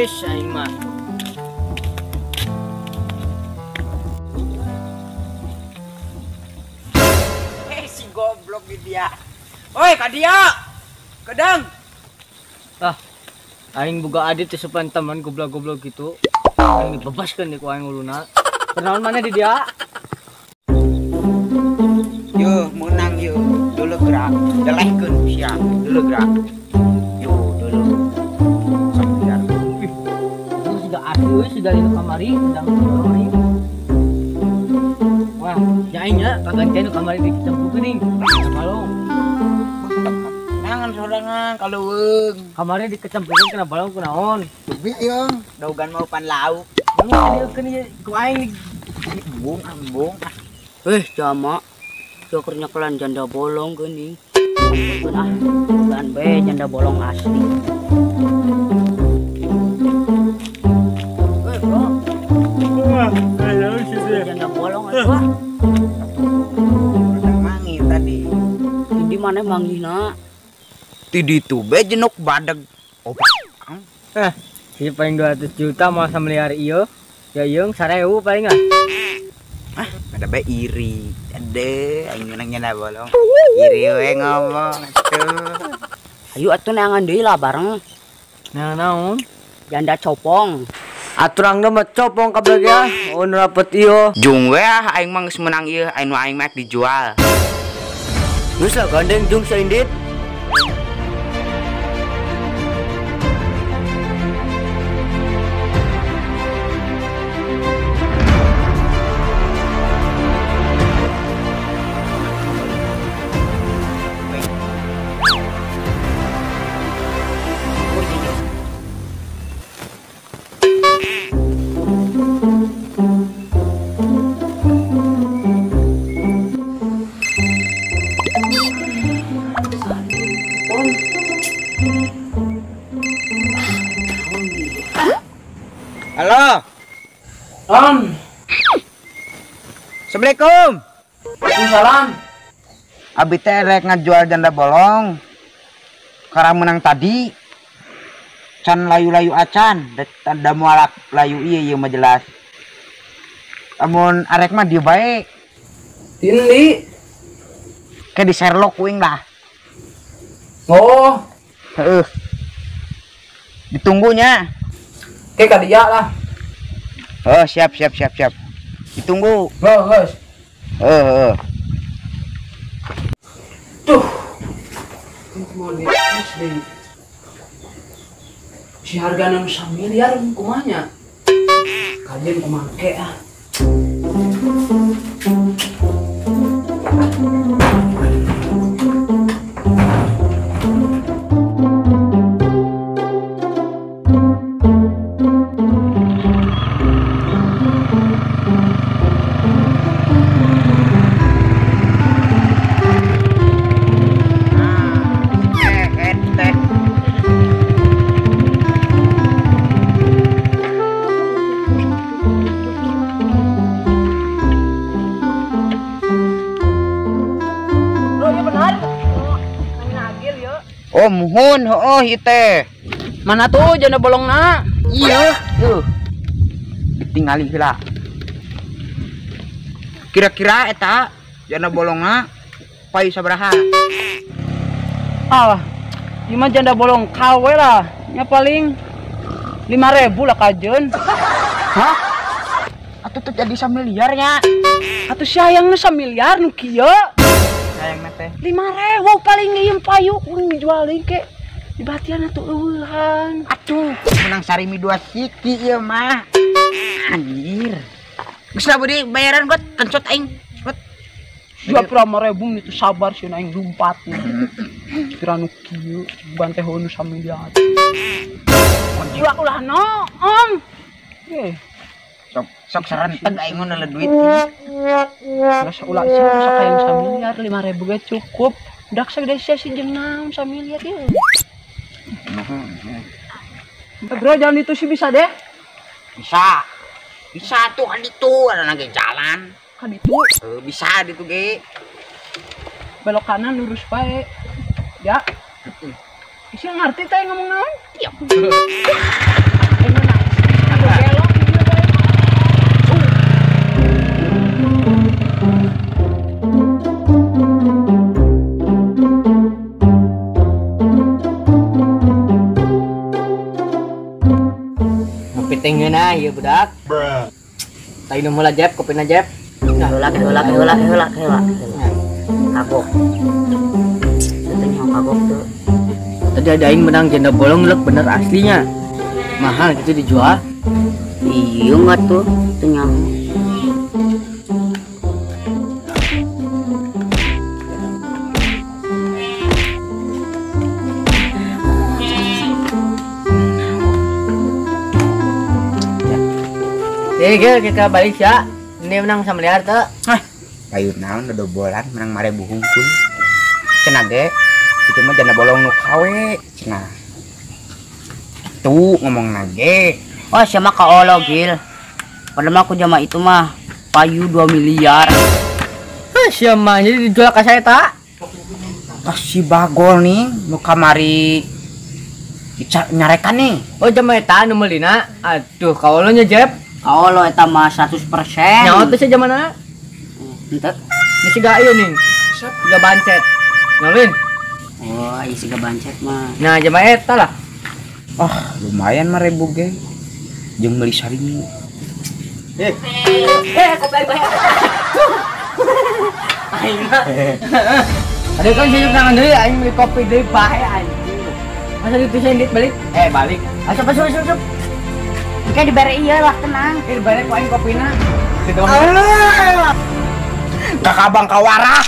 Habis aing mah. Si goblok di dia. Oi, ka dia. Kedang. Ah. Aing boga adit teh sopan teman goblok-goblok gitu. Aing dibebaskeun ku aing uluna. Kunaon mana di dia? Yo, menang yo. Dulu gerak, delehkeun sia. Dulu gerak. Yo, dulu. Sok biar. Ih, sudah asli sudah di kamari, sedang kamari. Wah, ya aing nya kagantian nu kamari di kecemplungkeun ning. Balong. Nangan sorangan kaleuweung. Kamari dikecemplungkeun kana balong kunaon? Duit yo, daugan mau pan lauk. Mun ieu ku aing embung embung. Eh, jama. Joker nyekelan janda bolong geuning. Ah, bukan be janda bolong asli. Eh, bro. Wah, ayo sih. Janda bolong atuh. Ah. Mangi tadi. Di mana manggihna? Ti ditu be jenuk badeg. Obat. Eh, si paling 200 juta mau sameliar ieu. Ya yeung 1000 paling ah. Ah, ada be iri. Ade, aing menang janda bolong. Iri we ngomong atuh. Ayo atuh neangan deui lah bareng. Nah, naon? Janda copong. Aturang mah copong kabeh ge ah. Oh, nu rapet ieu. Jung we ah, aing mah geus menang ieu, aing nu aing mah dijual. Geus lah gandeng jung saindit. Halo. Om. Assalamualaikum. Waalaikumsalam. Abi teh rek ngajual janda bolong. Karena menang tadi. Can layu-layu acan, da moal layu ieu ieu mah jelas. Amun arek mah dieu bae. Dindi. Ke di Sherlock kuing lah. Oh. Heeh. Ditunggunya. Oke, ka dia lah. Oh, siap siap siap siap. Ditunggu. Oh, guys. Heeh. Tuh. Mau duit asli. Si harga 6 miliar kumanya. Kalian kumake ah. Oh, muhun, oh, ieu teh. Mana tuh janda bolongna? Iya, tuh. Ditingali heula. Kira-kira eta janda bolongna payu sabaraha? Alah, ieu mah janda bolong KW lah. Nya paling 5.000 lah kajeun. Hah? Atuh teh jadi 1 miliar nya. Atuh sayangna 1 miliar nu kieu. Sayangna teh 5.000 paling ieu payu kuring dijual deui ke. Dibatian atuh eueuhan. Atuh, menang sarimi 2 siki ieu mah. Anjir. Geus lah Budi, bayaran gua kencot aing. Cepet. Dua pira ribu itu sabar sih aing lumpat. Pira nu kieu ban teh nu 1 miliar. Ulah ulah no, Om. Eh. Sok sok serenteg aing mun duit. Geus ulah sih sakayang 1 miliar 5.000 ge cukup. Dak sagede sia si jeung naon 1 miliar ieu. Bro, jalan itu sih bisa deh. Bisa. Bisa tuh kan itu ada lagi jalan. Kan itu. Bisa itu ge. Belok kanan lurus bae. Ya. Isi ngerti teh ngomong naon? Iya. Aing Kopi teh ngeunah ieu budak. Tah minum heula Jep, kopina Jep. Heula heula heula heula heula. Kagok. Teu nyaho kagok tuh. Tadi ada aing menang janda bolong lek bener aslinya. Mahal gitu dijual. Iya enggak tuh, teu nyaho. Gil, kita balik ya. Ini menang sama liar tuh. Hah, payu naon dodobolan menang 5.000 hungkul. Cenah ge, itu mah janda bolong nu kawe, cenah. Tuh ngomong nage. Oh, siapa kaolo Gil. Padahal mah aku jama itu mah payu 2 miliar. Hah, siapa jadi dijual ke saya tak? Ah, si bagol nih nu kamari nyarekan nih. Oh, jama eta nu meulina. Aduh, kaolo nya Jep. Kaolo eta mah 100%. Nyawa teh sia jamana? Henteu. Ini siga ieu ning. Siga bancet. Nyolin. Oh, ieu siga bancet mah. Nah, jama eta lah. Ah, lumayan mah ribu ge. Jeung meuli sarimu. Kopi aing bae. Aing mah. Aduh kan sejuk tangan deui aing meuli kopi deui bae anjing. Masa ditusin dit balik? Balik. Asup asup asup. Asup. Kayak dibere iya lah tenang. Dibere ku aing kopina. Kakabang kawara.